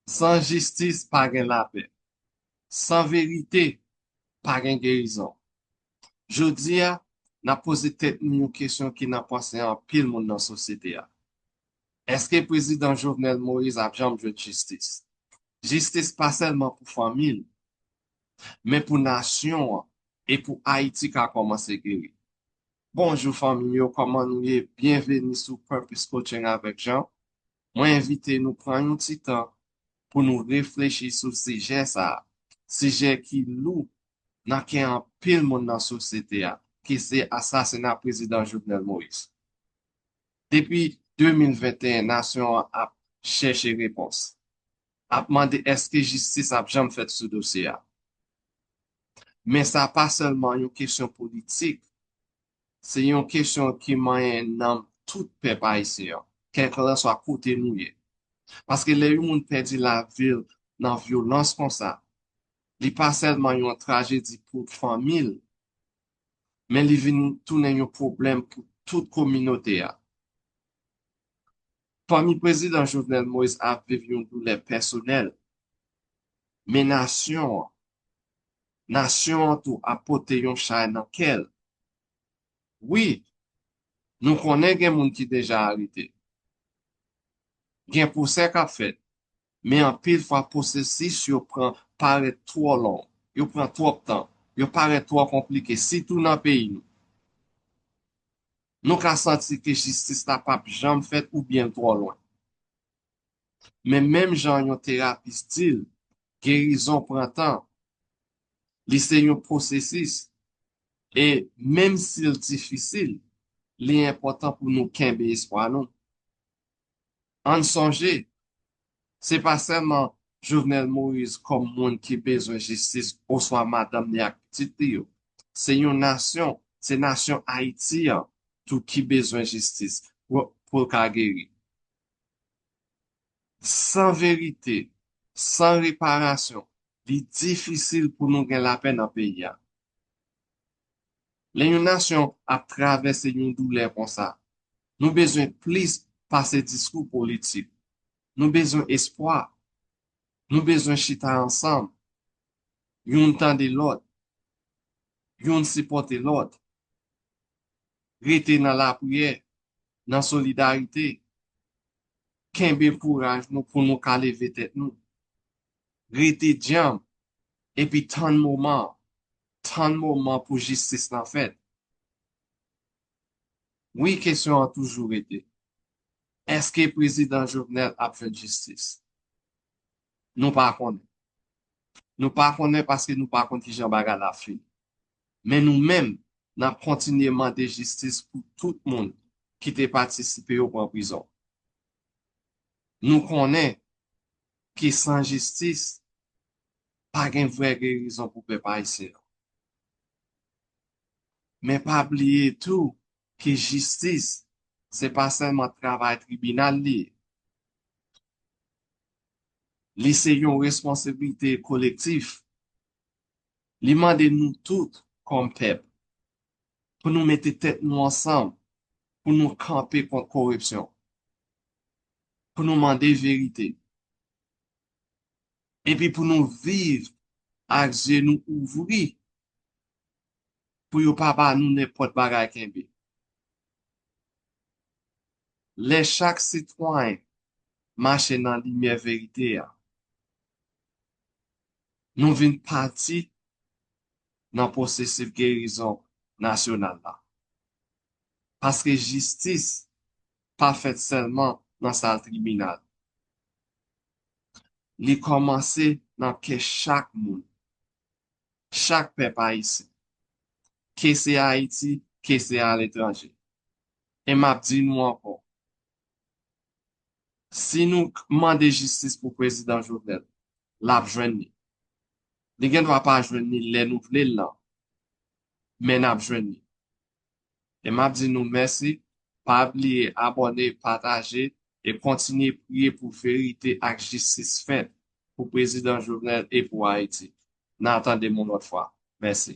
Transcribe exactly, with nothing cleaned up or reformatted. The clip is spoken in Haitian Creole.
San jistis, pa gen lapè. San verite, pa gen gerizon. Jodi a, n ap poze tèt nou yon kesyon ki nan panse anpil moun nan sosyete a. Èske Prezidan Jovenel Moïse ap janm jwenn jistis? Jistis pa sèlman pou fanmi l, men pou nasyon an e pou Ayiti ka kòmanse geri. Bonjou fanmi yo, kòman nou ye? Byenveni sou Purpose Coaching avèk Jean. Mwen envite nou pran yon ti tan pou nou reflechi sou sijè sa a. Sijè ki lou nan kè anpil moun nan sosyete a, ki se asasina Prezidan Jovenel Moïse. Depi de mil venteyen, nasyon an ap chèche repons. Ap mande èske jistis ap janm fèt sou dosye a. Men sa pa sèlman yon kesyon politik, se yon kesyon ki manyen nanm tout pèp ayisyen an, kèlkanswa kote nou ye. Paske lè yon moun pèdi lavi l nan vyolans konsa, li pa sèlman yon trajedi pou fanmi l, men li vin tounen yon pwoblèm pou tout kominote a. Fanmi Prezidan Jovenel Moïse ap viv yon doulè pèsonèl, men nasyon an, nasyon an tou ap pote yon chay nan kè l. Wi, nou konnen gen moun ki deja arete. Gen pwosè k ap fèt, men anpil fwa pwosesis yo pran parèt twò long, yo pran twòp tan, yo parèt twò konplike, sitou nan peyi nou. Nou ka santi ke jistis la p ap janm fèt oubyen l twò lwen. Men menm jan yon terapis di l, gerizon pran tan. Li se yon pwosesis. E menm si l difisil, li enpòtan pou nou kenbe espwa nou. Ann sonje, se pa sèlman Jovenel Moïse kòm moun ki bezwen jistis oswa madanm li ak pitit li yo. Se yon nasyon, se nasyon Ayiti an tou ki bezwen jistis pou, pou l ka geri. San verite, san reparasyon, li difisil pou nou gen lapè nan peyi a. Lè yon nasyon ap travèse yon doulè konsa, nou bezwen plis pase diskou politik. Nou bezwen espwa. Nou bezwen chita ansanm. Youn tande lòt. Youn sipòte lòt. Rete nan lapriyè, nan solidarite. Kenbe kouraj nou pou nou ka leve tèt nou. Rete djanm, epi tann moman an. Tann moman pou jistis lan fèt. Wi, kesyon an toujou rete. Èske Prezidan Jovenel ap jwenn jistis? Nou pa konnen. Nou pa konnen paske nou pa konn kijan bagay la fini. Men nou menm, n ap kontinye mande jistis pou tout moun ki te patisipe yo pran prizon. Nou konnen ke san jistis, pa gen vrè gerizon pou pèp ayisyen an. Men pa bliye tou ke jistis, se pa sèlman travay tribinal li ye. Li se yon responsablite kolektif. Li mande nou tout, kòm pèp, pou nou mete tèt nou ansanm, pou nou kanpe kont koripsyon, pou nou mande verite, epi pou nou viv ak zye nou ouvri, pou yo pa ba nou nenpòt bagay kenbe. Lè chak sitwayen mache nan limyè verite a, nou vin pati nan pwosesis gerizon nasyonal la. Paske jistis pa fèt sèlman nan sal tribinal. Li kòmanse nan kè chak moun, chak pèp ayisyen, ke se Ayiti, ke se aletranje. E m ap di nou ankò, si nou k-, mande jistis pou Prezidan Jovenel, l ap jwenn li. Li gen dwa pa jwenn li lè nou vle l lan, men n ap jwenn li. E m ap di nou mèsi, pa bliye abòne, pataje, e kontinye priye pou verite ak jistis fèt pou Prezidan Jovenel e pou Ayiti. N a tande m yon lòt fwa. Mèsi.